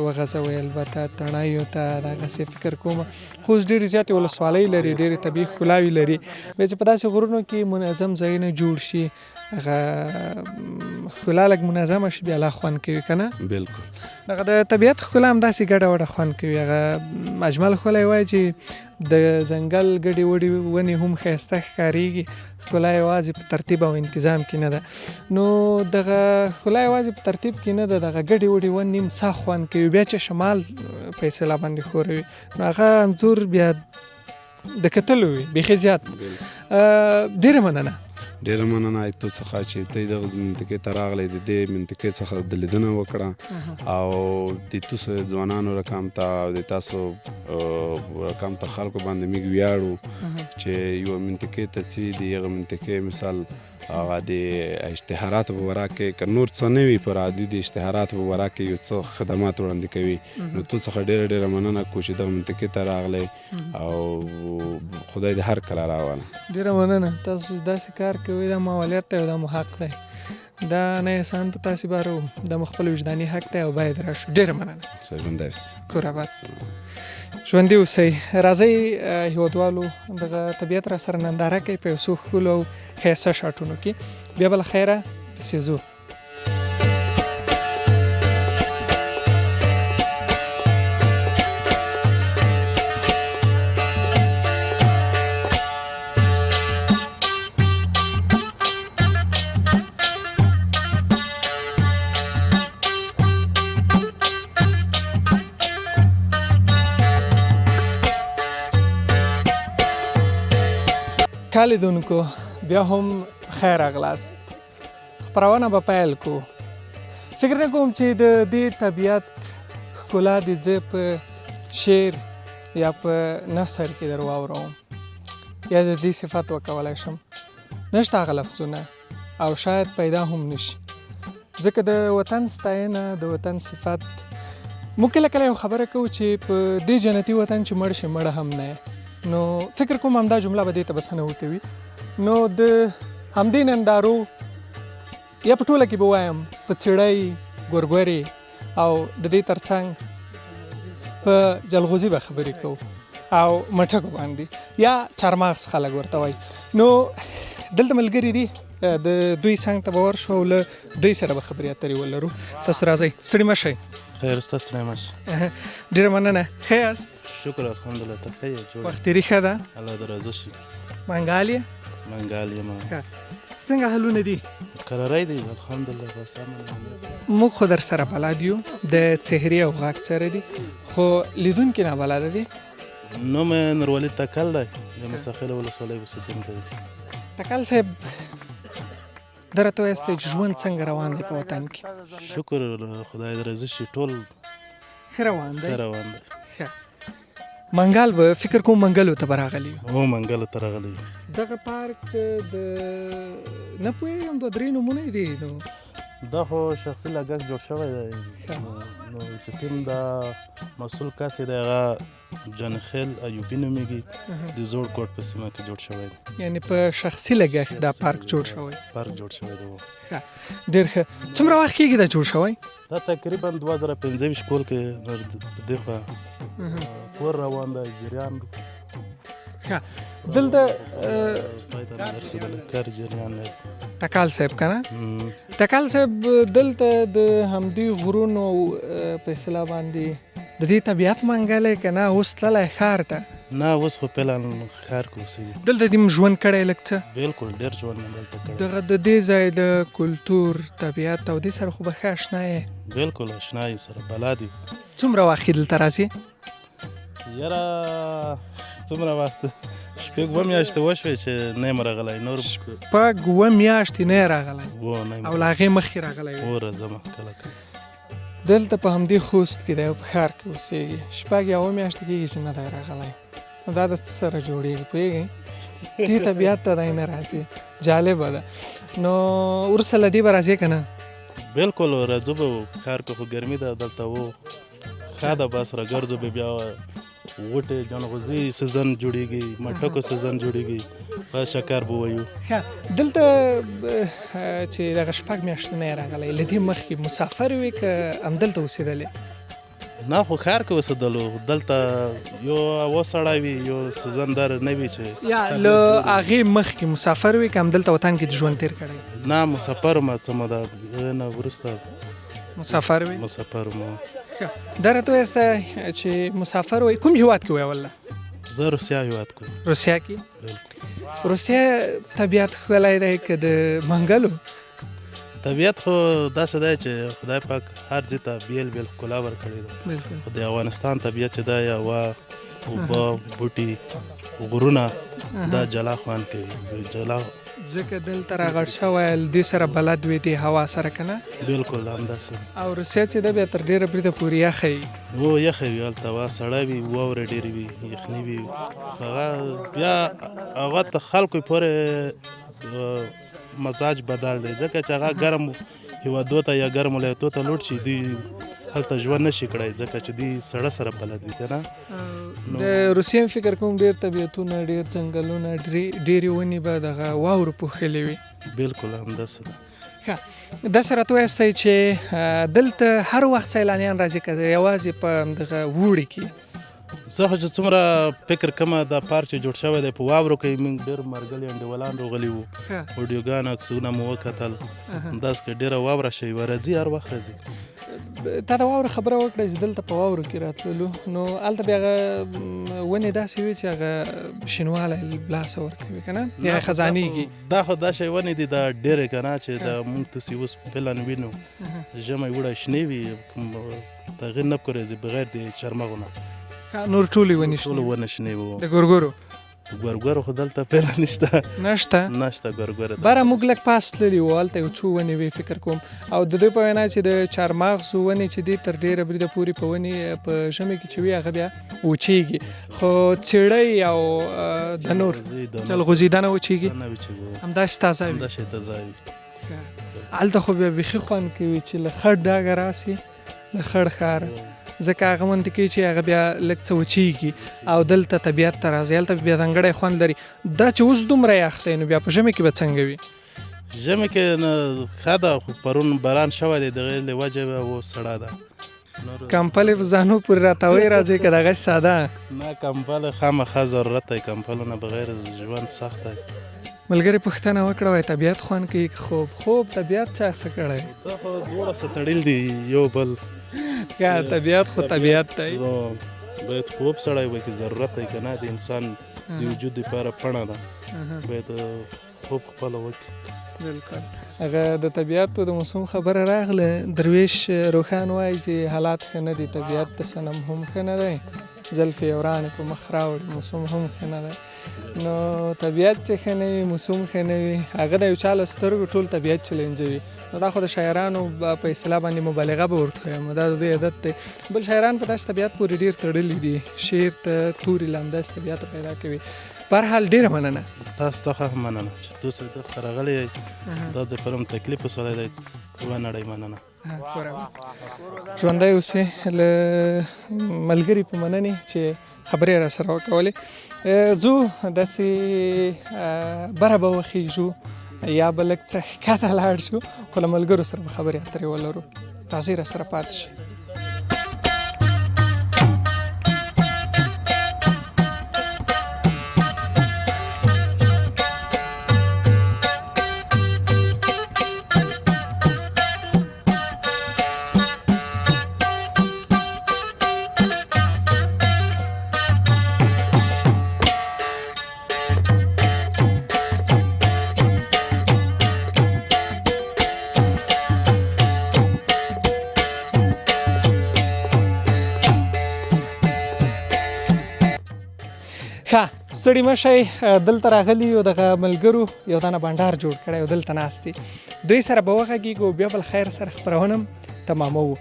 S1: وغځوئ، البته تڼیو ته دغسې فکر کوم. خو اوس ډېرې زیاتې ولسوالۍ لري، ډېرې طبیعي ښکلاوې لري، بیا چې په داسې غرونو کې منظم ځایونه جوړ شي، هغه ښکلا لږ منظمه شي، بیا لا خوند کوي که نه؟
S2: بالکل.
S1: دغه د طبیعت ښکلا هم داسې ګډه وډه خوند کوي. هغه اجمل ښکلی وایي چې د ځنګل ګډې وډې ونې هم ښایسته ښکاریږي. ښکلا یوازې په ترتیب او انتظام کې نه ده. نو دغه ښکلا یوازې په ترتیب کې نه ده، دغه ګډې وډې ونې هم ساه خوند کوي. بیا چې شمال په اصطلاح باندې ښوروي نو هغه انځور بیا د کتلو وي، بیخي زیات. ډېره مننه.
S2: ډېره مننه ایتو څخه چې ته دغه منطقې ته راغلی، د دې منطقې څخه د لیدنه وکړه او د تاسو ځوانانو رقم ته او د تاسو رقم ته خلکو باندې موږ ویاړو چې یو منطقې ته ځي، د هغه منطقې مثال هغه د اشتهاراتو په برا کې که نور څه نه وي پر عادي د اشتهاراتو په برا کې یو څه خدمات وړاندې کوي. نو تو څخه ډېره ډېره مننه کو چې دغه منطقې ته راغلی او خدای دې هر کله راوله.
S1: ډېره مننه. تاسو داسې کار کوئ، دا مو اولیت دی او دا مو حق دی، دا نه احسان په تاسې بارو، دا مو خپل وجداني حق دی او باید راشو. ډېره مننه.
S2: ژوندی اوسئ.
S1: کور آباد، ژوندي اوسئ. راځئ هیوادوالو، دغه طبیعت را سره ننداره کوي په یو څو ښکلو او ښایسته شاټونو کې. بیا به له خیره پسې ځو. کالیدونکو بیا هم خیر راغلاست. خپرونه به پیل کو. فکر نه کوم چې د دې طبیعت ښکلا دې زه په شعر یا په نثر کې در واوروم یا د دې صفت وکولای شم. نشته هغه لفظونه او شاید پیدا هم نشي، ځکه د وطن ستاینه، د وطن صفت، موږ کله کله یو خبره کوو چې په دې جنتي وطن چې مړ شي مړ هم نه. نو فکر کوم همدا جمله به دې ته بسنه وکوي. نو د همدې نندارو یا په ټوله کې به وایم په څړۍ، ګورګورې او د دې ترڅنګ په جلغوزي به خبرې کوو او مټکو باندې یا چارمغز خلک ورته وایي. نو دلته ملګري دي، د دوی څنګ ته به ورشو او له دوی سره به خبرې اترې ولرو. تاسو راځئ، ستړي مه شئ.
S4: خیر استاد، ستړی مه شئ.
S1: ډېره مننه. ښه یاست؟
S4: شکر الحمدلله. ته ښه یې؟ جوړ
S1: وخت تېري ښه ده؟
S4: الله دې راضي شي.
S1: منګال یې؟
S4: منګال یم.
S1: ښه. څنګه حالونه دي؟
S4: قراری دی الحمدلله، بس امن.
S1: موږ خو در سره بلد یو، د څهرې او غږ سره دي، خو لیدونکي نابلده دي.
S4: نوم یې نورولي تکل دی، د موسی ولسوالۍ اوسېدونکی دی.
S1: تکل صاحب، دا راته وایاست چې ژوند څنګه روان دی په وطن کې؟
S4: شکر خدای دې راضي شي، ټول
S1: ښه روان دی.
S4: ښه روان دی.
S1: ښه. منګل به فکر کوم منګلو ته به راغلی یو.
S4: هو، منګلو ته راغلی یو.
S1: دغه پارک د نه پوهېږم دوه درې نومونه یې دي. نو
S4: دا خو شخصي لګښت جوړ شوی دی. نو چې کوم دا مسؤل کس یې دی هغه جانخیل ایوبي نومېږي، د زوړ کوټ په سیمه کې جوړ شوی دی.
S1: یعنی په شخصي لګښت دا پارک جوړ شوی؟
S4: پارک جوړ شوی دی.
S1: ښه، ډېر ښه. څومره وخت کېږي دا جوړ شوی؟
S4: دا تقریبا 2025 کال کې په دې خوا کور روان دی، جریان.
S1: ښه. دلته
S4: پای ته نه رسېدلی، کار جریان لري.
S1: تکل صاحب که نه؟ تکل صاحب، دلته د همدې غرونو په اصطلاح باندې د دې طبیعت منګلی که نه اوس تللی ښار ته؟
S4: نه، اوس خو فعلا ښار کې اوسېږي.
S1: دلته دې ژوند کړی لږ څه؟
S4: بالکل، ډېر ژوند مې دلته کړی.
S1: دغه د دې ځای د کلتور، طبیعت او دې سره خو به ښه اشنا یې؟
S4: بالکل اشنا یو، سره بلد یو.
S1: څومره وخت دلته راځې؟
S4: یاره څومره وخت، شپږ اووه میاشتې وشوې چې نه یم راغلی. نور
S1: شپږ اووه میاشتې نه یې راغلی؟
S4: هو، نه یم.
S1: او له هغې مخکې راغلی وې؟
S4: هو، راځم کله کله.
S1: دلته په همدې خوست کې دی او په ښار کې اوسېږي، شپږ یا اووه میاشتې کېږي چې نه دی راغلی. نو دا د څه سره جوړېږي پوهېږئ؟ دې طبیعت ته دی نه راځي. جالبه ده. نو وروسته له دې به راځې که نه؟
S4: بالکل راځو به، ښار کې خو ګرمي ده، دلته و ښه ده، بس راګرځو به. بیا غوټې جنغوزي season جوړېږي، مټکو season جوړېږي، بس چکر به وایو.
S1: ښه. دلته چې دغه شپږ میاشتې نه یې راغلی، له دې مخکې مسافر وې که همدلته اوسېدلې؟
S4: نه، خو ښار کې اوسېدلو. دلته یو هوا سړی وي، یو season در نه وي چې
S1: یا له هغې مخکې مسافر وې که همدلته وطن کې د ژوند تېر کړی؟
S4: نه، مسافر وم، څه موده هغې نه وروسته.
S1: مسافر وې؟
S4: مسافر وم.
S1: ښه. دا راته ووایاست چې مسافر وې، کوم هېواد کې وې والله؟
S4: زه روسیا هیواد کوم.
S1: روسیا کې؟
S4: بالکل.
S1: روسیا طبیعت ښکلی دی که د منګلو؟
S4: طبیعت خو داسې دی چې خدای پاک هر ځای ته بیل بیل ښکلا ورکړې ده.
S1: بالکل.
S4: خو د افغانستان طبیعت چې دی، هوا، اوبه، بوټي، غرونه، دا جلا خوند کوي، جلا.
S1: ځکه دلته راغټ شوی، دې سره بلد وي، دې هوا سره، که نه؟
S4: بالکل همداسې ده.
S1: او روسیا چې ده بیا تر ډېره بریده پورې یخه وي.
S4: هو، یخه وي، هلته هوا سړه وي، واوره ډېرې وي، یخني وي. هغه بیا هغه ته خلکو پورې مزاج بدل دی، ځکه چې هغه ګرم هیوادو ته یا ګرم ولایتو ته لوټ شي، دوی هلته ژوند نشي کړای، ځکه چې دوی سړه سره بلد وي، که نه؟
S1: د روسیې هم فکر کوم ډېر طبیعتونه، ډېر ځنګلونه، ډېرې ونې به دغه واورو پوښلې وي.
S4: بالکل همداسې ده.
S1: ښه، داسې راته وایاستئ چې دلته هر وخت سیلانیان راځي که یوازې په دغه اوړي کې؟
S4: زه خو چې څومره فکر کوم، دا پارک چې جوړ شوی دی په واورو کې موږ ډېر مرګلي انډیوالان راغلي وو، ویډیوګان عکسونه مو وکتل، همداسې که ډېره واوره شوې وه. راځي، هر وخت راځي.
S1: تا د واورو خبره وکړه چې دلته په واورو کې راتللو، نو هلته بیا هغه ونې داسې وي چې هغه شینوالی لاسه ورکوي، که نه؟ یا خزانېږي؟
S4: دا خو دا شی ونې دي، دا ډېرې، که نه، چې دا موږ تاسې اوس فعلا وینو، ژمی وړی شنې وي، کوم تغیر نه پکې راځي بغیر د چرمغو نه.
S1: نور ټولې ونې شنې؟
S4: ټولې ونې شنې وو.
S1: د ګورګورو؟
S4: ګورګورو خو دلته فعلا نشته.
S1: نشته؟
S4: نشته ګورګورو.
S1: باره موږ لږ پاس تللي وو، هلته یو څو ونې وې فکر کوم، او د دوی په وینا چې د چارمغزو ونې چې دي تر ډېره بریده پورې په ونې په ژمي کې چې وي هغه بیا وچېږي، خو څېړۍ او د نور جلغوزي دا نه وچېږي، همداسې تازه وي.
S4: همداسې تازه وي.
S1: هلته خو بیا بیخي خوند کوي چې له خړ ډاګه راسي، له خړ ښاره، ځکه هغه منطقي چې هغه بیا لږ څه وچېږي او دلته طبیعت ته راځي، هلته بیا ځانګړی خوند لري. دا چې اوس دومره یخ دی، نو بیا په ژمي کې به څنګه وي؟
S4: ژمي کې نه ښه ده، خو پرون باران شوی دی، دغې له وجې به اوس سړه ده.
S1: کمپلې په ځانو پورې راتاوی راځي که دغسې ساده؟
S4: نه، کمپلې خامخا ضرورت دی، کمپلو نه بغیر ژوند سخت دی.
S1: ملګري پوښتنه وکړه، وایي طبیعت خوند کوي که خوب؟ خوب طبیعت چا څه کړی؟
S4: دا خو دواړه څه تړل دي یو بل.
S1: ښه، طبیعت خو طبیعت دی.
S4: باید خوب سړی وکړي، ضرورت دی، که نه د انسان د وجود دپاره پڼه ده، باید خوب خپله وکړي.
S1: بالکل. هغه د طبیعت او د موسم خبره راغله، درویش روښان وایي چې حالات ښه نه دي، طبیعت د صنم هم ښه نه دی، زلفې یې ورانې په مخ راوړي، موسم هم ښه نه دی. نو طبیعت چې ښه نه وي، موسم ښه نه وي، هغه د یو چا له سترګو ټول طبیعت چلنجوي. نو دا خو د شاعرانو په اصطلاح باندې مبالغه به ورته وایم، دا د دوی عادت دی. بل شاعران په داسې طبیعت پورې ډېر تړلي دي، شعر ته توري له همداسې طبیعته پیدا کوي. په هر حال ډېره مننه.
S4: تاسو څخه هم مننه چې تاسو دلته راغلي یئ، دا ځای پر هم تکلیف وسلی دی، یوه نړۍ مننه.
S1: ژوندی اوسې. له ملګري په مننې چې خبرې را سره وکولې. ځو داسې بره به وخېژو یا به لږ څه ښکته لاړ شو، خو له ملګرو سره به خبرې اترې ولرو. راځئ را سره پاتې شئ. ښه، ستړي مه شئ. دلته راغلي یو دغه ملګرو یو دانه بنډار جوړ کړی او دلته ناست دي، دوی سره به وغږېږو، بیا بل خیر سره خپرونه هم تماموو.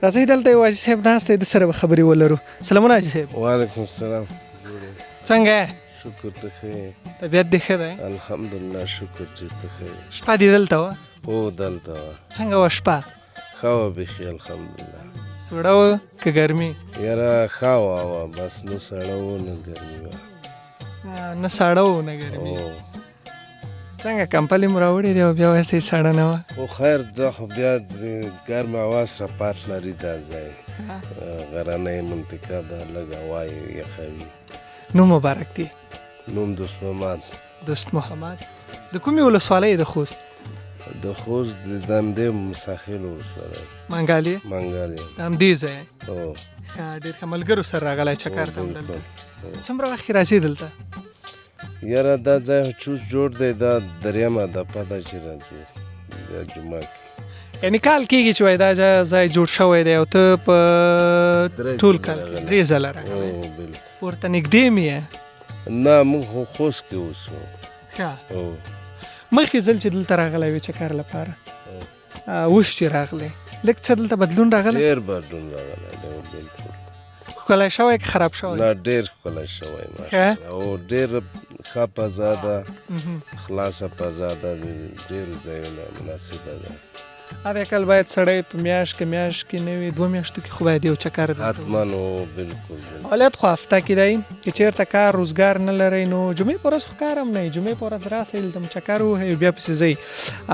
S1: راځئ دلته یو حاجي صاحب ناست دی، ده سره به خبرې ولرو. سلامونه حاجي صاحب.
S5: وعلیکم السلام.
S1: څنګه یې؟
S5: شکر، ته ښه یې؟
S1: طبیعت دې ښه دی؟
S5: الحمدلله شکر چې ته ښه یې.
S1: شپه دې دلته وه؟
S5: هو دلته وه.
S1: څنګه وه شپه؟
S5: ښه وه بیخي الحمدلله.
S1: سوړه وه که ګرمي؟
S5: یاره ښه وه، بس نه سړه وه نه ګرمي وه.
S1: نه ساړه وه نه ګرمي. څنګه کمپلې مو راوړې دي او بیا وایاست چې سړه نه وه؟
S5: خو خیر، دا خو بیا د ګرمه هوا سره پات لري دا ځای، غرنۍ منطقه ده، لږ هوا یې یخه وي.
S1: نوم مبارک دی.
S5: نوم دوست محمد.
S1: دوست محمد. د کومې ولسوالۍ؟ د خوست.
S5: د خوست د همدې مساخېلو ولسوالۍ.
S1: منګالې؟
S5: منګالې.
S1: د همدې ځای؟
S5: هو.
S1: ښه، ډېر ښه. ملګرو سره راغلی چکر ته همدلته.
S5: بالکل.
S1: څومره وخت کې راځې دلته؟
S5: یاره دا ځای خو چوس جوړ دی، دا درېیمه دفعه ده چې راځو دا جمعه کې.
S1: یعنی کال کېږي چې وایي دا ځای جوړ شوی دی او ته په ټول کال کې درې ځله راغلی؟
S5: بالکل.
S1: ورته نږدې مې یې؟
S5: نه، موږ خو خوست کې اوسو.
S1: ښه، مخکې ځل چې دلته راغلی وې چکر لپاره، اوس چې راغلی لږ څه دلته بدلون راغلی؟
S5: ډېر بدلون راغلی دی، بالکل.
S1: ښکلی شوی که خراب شوی؟
S5: نه، ډېر ښکلی شوی او ډېر ښه فضا ده، خلاصه فضا ده، ډېرو ځایونه مناسبه ده.
S1: هر کال باید سړی په میاشت کې میاشت کې نه وي، دوه میاشتو کې خو باید یو چکر دلته
S5: حتما. بالکل.
S1: حالت خو هفته کې دی که چېرته کار روزګار نه لرئ نو جمعې په ورځ خو کار هم نه وي، جمعې په ورځ راسئ دلته مو چکر ووهئ بیا پسې ځئ،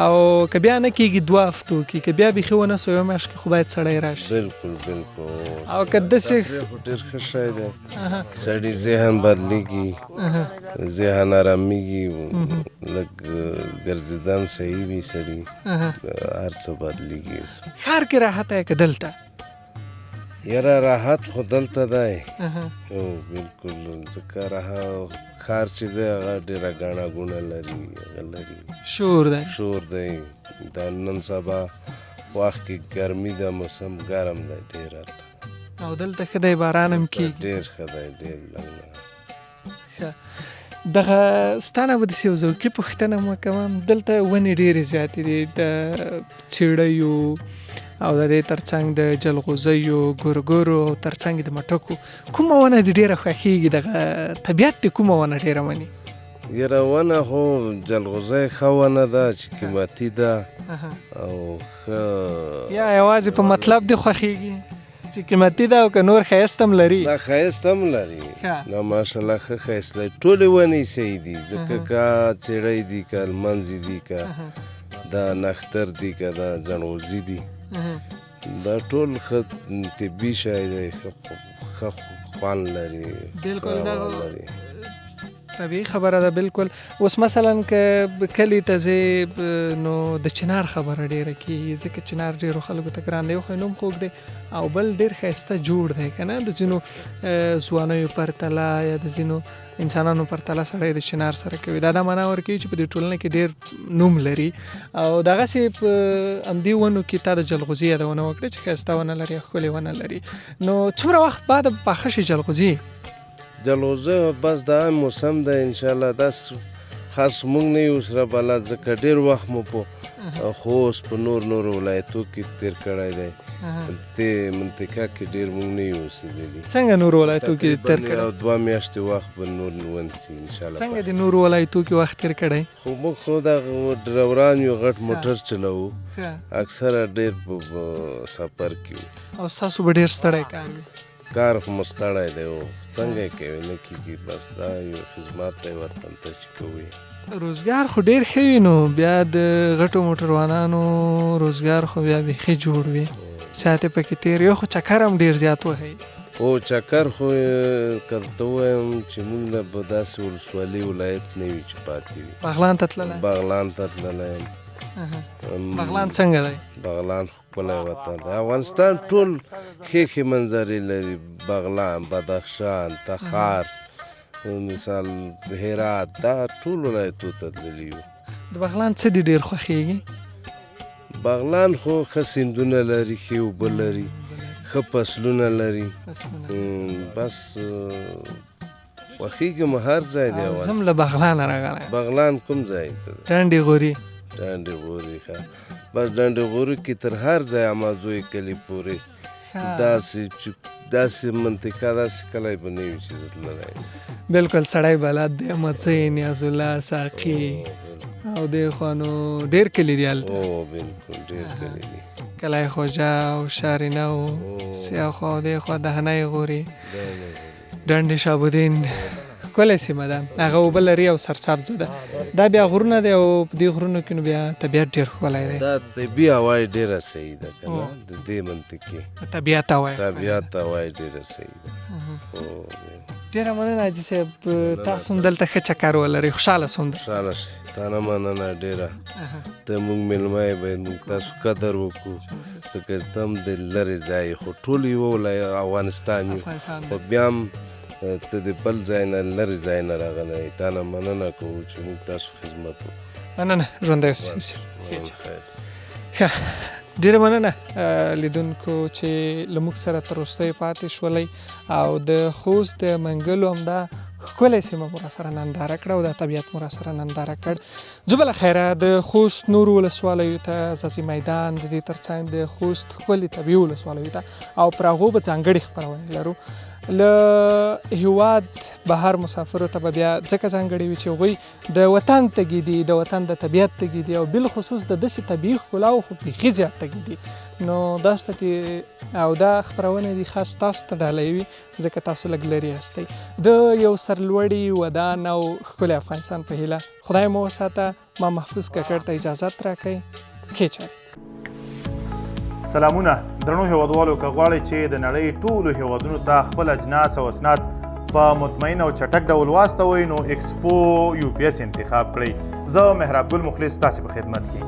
S1: او که بیا نه کېږي دوه هفتو کې، که بیا بیخي ونه سو یوه میاشت کې خو باید سړی راشي.
S5: بالکل بالکل.
S1: او که داسې
S5: ډېر ښه شی دی، سړي ذهن بدلېږي، ذهن ارامېږي، لږ ګرځېدن صحیح وي، سړي هر څه بدلېږي.
S1: ښار کې راحت دی که دلته؟
S5: یاره راحت خو دلته دی، بالکل، ځکه ښار چې دی هغه ډېره ګڼه ګوڼه لري، هغه لري
S1: شور دی،
S5: شور دی. دا نن سبا وخت کې ګرمي ده، موسم ګرم دی ډېر هلته.
S1: او دلته ښه دی، باران هم کېږي،
S5: ډېر ښه دی، ډېر لنګ.
S1: ښه، دغه ستا نه به داسې یو ذوقي پوښتنه مو کوم. دلته ونې ډېرې زیاتې دي، د څېړیو او د دې ترڅنګ د جلغوزیو، ګورګورو او ترڅنګ د مټکو، کومه ونه دې ډېره خوښېږي؟ دغه طبیعت دې کومه ونه ډېره مني؟
S5: یاره ونه خو جلغوزی ښه ونه ده چې قیمتي ده او ښه.
S1: یا یوازې په مطلب دې خوښېږي چې قیمتي ده او که نور ښایست هم لري؟
S5: نه، ښایست هم لري، نه ماشاءالله ښه ښایست لري. ټولې ونې صحیح دي، ځکه که څېړۍ دي، که لمنځې دي، که دا نښتر دي، که دا ځڼغوزي دي، دا ټول ښه طبي شی دی، ښه خوند لري.
S1: بالکل، دا طبیعي خبره ده. بالکل. اوس مثلا که کلي ته ځې نو د چنار خبره ډېره کېږي، ځکه چنار ډېرو خلکو ته ګران دی، یو خو یې نوم خوږ دی او بل ډېر ښایسته جوړ دی که نه، د ځینو ځوانیو پرتله یا د ځینو انسانانو پرتله سړی د چنار سره کوي. دا معنا ورکوي چې په دې ټولنه کې ډېر نوم لري. او دغسې په همدې ونو کې تا د جلغوزي یادونه وکړه چې ښایسته ونه لري، ښکلې ونه لري، نو څومره وخت بعد به پاخه شي جلغوزي؟
S5: جلغوزي بس دا موسم دی انشاءالله، داس خاص موږ نه یو سره بلد، ځکه ډېر وخت مو په خوست په نور نور ولایتو کې تېر کړی دی، دې منطقه کې ډېر موږ نه یو اوسېدلي.
S1: څنګه نور ولایتو کې تېر کړی؟
S5: یو دوه میاشتې وخت به نور ونیسي انشاءالله.
S1: څنګه د نورو ولایتو کې وخت تېر کړی؟
S5: خو موږ خو دغه ډروران یو، غټ موټر چلوو، اکثره ډېر په سفر کې وو.
S1: او ستاسو به ډېر ستړی کار وي؟
S5: کار خو مو ستړی دی، څنګه یې کوې، نه کېږي، بس دا یو خدمت دی وطن ته چې کوي.
S1: روزګار خو ډېر ښه وي، نو بیا د غټو موټروانانو روزګار خو بیا بیخي جوړ وي، ساعت یې پکې تېر، یو خو چکر هم ډېر زیات وهي.
S5: هو، چکر خو که درته ووایم چې موږ نه به داسې ولسوالي ولایت نه وي چې پاتې وي.
S1: بغلان ته تللی؟
S5: بغلان ته تللی یم.
S1: بغلان څنګه دی؟
S5: بغلان ښکلی وطن دی، افغانستان ټول ښې ښې منظرې لري، بغلان، بدخشان، تخار، مثال هرات، دا ټول ولایتو ته تللي یو.
S1: د بغلان څه دې ډېر خوښېږي؟
S5: بغلان خو ښه سیندونه لري، ښې اوبه لري، ښه فصلونه لري، بس خوښېږي مو هر ځای دی.
S1: زه هم له بغلانه راغلی.
S5: بغلان کوم ځای ته؟
S1: ډنډې غوري.
S5: ډنډې غوري، ښه، بس ډنډې غوري کې تر هر ځای امازوی کلي پورې داسې چې داسې منطقه داسې کلی به نه وي چې زه تللی یم.
S1: بالکل، سړی بلد دی، احمدزی، نیازالله، ساقي او دې خوا نو ډېر کلي دي هلته.
S5: هو بالکل، ډېر کلي دي،
S1: کلی خوجه او شارینه او سیاه خوا او دې خوا دهنۍ غوري، ډنډ شهابالدین، ښکلې سیمه ده، هغه اوبه لري او سرسبزه ده. دا بیا غرونه دی او په دې غرونو کې نو بیا طبیعت ډېر ښکلی دی.
S5: دا طبیعي هوا یې ډېره صحیح ده که نه، د دې منطقې
S1: طبیعت هوا یې،
S5: طبیعت هوا یې ډېره صحیح ده.
S1: ډېره مننه حاجي صاحب، تاسو هم دلته ښه چکر ولرئ، خوشحاله سوم درسره.
S5: خوشحاله شئ، تا نه مننه ډېره، ته موږ مېلمه یې، باید موږ تاسو قدر وکړو، ځکه چې ته هم د لرې ځای، خو ټول یو ولایت افغانستان یو، خو بیا هم ته د بل ځای نه لرې ځای نه راغلی تا نه مننه کوو چې موږ تاسو خدمت وکړو.
S1: مننه، ژوندی اوسئ. ښه، ډېره مننه لیدونکو چې له موږ سره تر وروستیو پاتې شولئ او د خوست د منګلو همدا ښکلې سیمه مو راسره ننداره کړه او دا طبیعت مو راسره ننداره کړ. ځو بله خیره د خوست نورو ولسوالیو ته، ځاځي میدان، د دې ترڅنګ د خوست ښکلې طبیعي ولسوالیو ته او پر هغو به ځانګړې خپرونې لرو. له هیواد بهر مسافرو ته به بیا ځکه ځانګړې وي چې هغوی د وطن تږي دي، د وطن د طبیعت تږي دي او بالخصوص د داسې طبیعي ښکلاو خو بیخي زیات تږي دي. نو دا ستاسو او دا خپرونه دي خاص تاسو ته ډالۍ وي ځکه تاسو لږ لرې یاستئ. د یو سرلوړي، ودان او ښکلي افغانستان په هیله خدای مو وساته. ما محفوظ کاکړ ته اجازت راکړئ. ښې چارې.
S6: سلامونه درنو هیوادوالو، که غواړئ چې د نړۍ ټولو هیوادونو ته خپل اجناس او اسناد په مطمئن او چټک ډول واستوئ نو اکسپو یو پی اس انتخاب کړئ. زه محراب ګل مخلص تاسو په خدمت کې.